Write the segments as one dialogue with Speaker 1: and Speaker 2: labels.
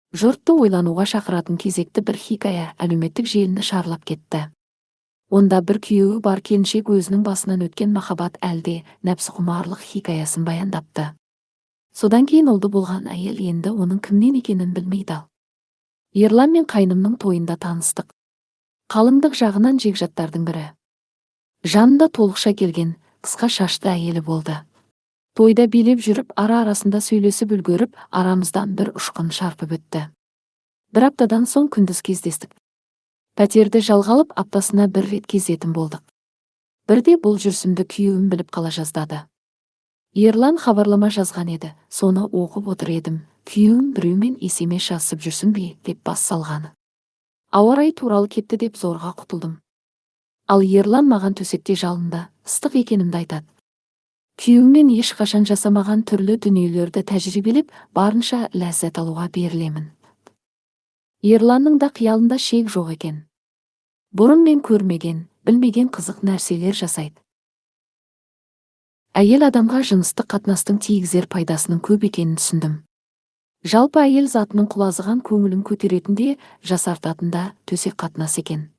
Speaker 1: Жұртты ойлануға шақыратын кезекті бір хикая әлеуметтік желіні шарлап кетті. Онда бір күйеуі бар келіншек өзінің басынан өткен махаббат әлде нәпсіқұмарлық хикаясын баяндапты. Содан кейін ұлды болған әйел енді оның кімнен екенін білмей дал. Ерлан мен қайнымның тойында таныстық. Қалыңдық жағынан жекжаттардың бірі. Жанында толықша келген, қысқа шашты әйелі болды. Тойда билеп жүріп, ара-арасында сөйлесіп үлгеріп, арамыздан бір ұшқын шарпып өтті. Бір аптадан соң күндіз кездестік. Пәтерді жалға алып, аптасына бір рет кезетін болдық. Бірде бұл жүрісімді күйеуім біліп қала жаздады. Ерлан хабарлама жазған еді, соны оқып отыр едім. Күйеуім біреумен есеме жазысып жүрсің бе деп бас салғаны. Ауа райы туралы кетті деп зорға құтылдым. Ал Ерлан маған төсекте жалынды, ыстық екенімді айтады. Күйеуіммен ешқашан жасамаған түрлі дүниелерді тәжірибелеп, барынша ләззат алуға берілемін. Ерланның да қиялында шек жоқ екен. Бұрын мен көрмеген, білмеген қызық нәрселер жасайды. Әйел адамға жыныстық қатынастың тигізер пайдасының көп екенін түсіндім. Жалпы әйел затының құлазыған көңілін көтеретін де, жасартатын да төсек қатынас екен.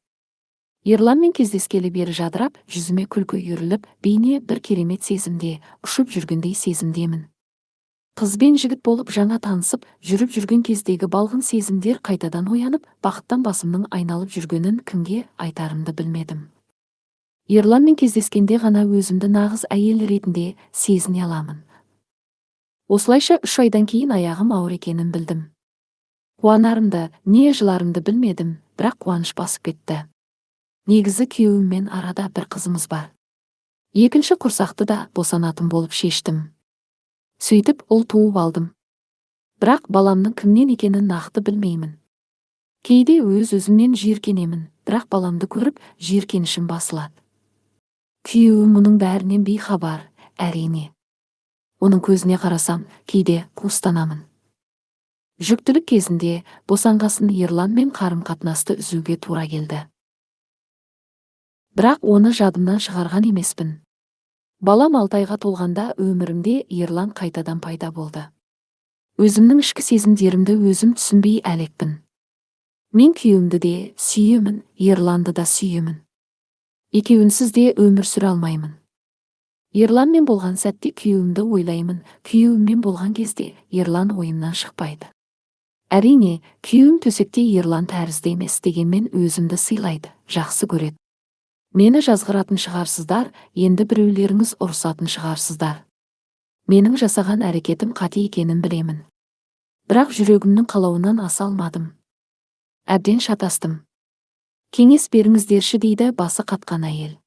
Speaker 1: Ерланмен кездескелі бері жадырап, жүзіме күлкі үйіріліп, бейне бір керемет сезімде, ұшып жүргендей сезімдемін. Қыз бен жігіт болып жаңа танысып, жүріп жүрген кездегі балғын сезімдер қайтадан оянып, бақыттан басымның айналып жүргенін кімге айтарымды білмедім. Ерланмен кездескенде ғана өзімді нағыз әйел ретінде сезіне аламын. Осылайша 3 айдан кейін аяғым ауыр екенін білдім. Қуанарымды, не жыларымды білмедім, бірақ қуаныш басып кетті. Негізі күйеуіммен арада бір қызымыз бар. Екінші құрсақты да босанатын болып шештім. Сөйтіп ұл туып алдым. Бірақ баламның кімнен екенін нақты білмеймін. Кейде өз-өзімнен жиіркенемін, бірақ баламды көріп жиіркенішім басылады. Күйеуім мұның бәрінен бейхабар, әрине. Оның көзіне қарасам, кейде қуыстанамын. Жүктілік кезінде босанғасын Ерланмен қарым-қатынасты үзуге тура келді. Бірақ оны жадымнан шығарған емеспін. Балам 6 айға толғанда өмірімде Ерлан қайтадан пайда болды. Өзімнің ішкі сезімдерімді өзім түсінбей әлекпін. Мен күйеуімді де сүйемін, Ерланды да сүйемін. Екеуінсіз де өмір сүре алмаймын. Ерланмен болған сәтте күйеуімді ойлаймын, күйеуіммен болған кезде Ерлан ойымнан шықпайды. Әрине, күйеуім төсекте Ерлан тәрізді емес дегенмен өзімді сыйлайды, жақсы көреді. Мені жазғыратын шығарсыздар, енді біреулеріңіз ұрсатын шығарсыздар. Менің жасаған әрекетім қате екенін білемін. Бірақ жүрегімнің қалауынан аса алмадым. Әбден шатастым. Кеңес беріңіздерші дейді басы қатқан әйел.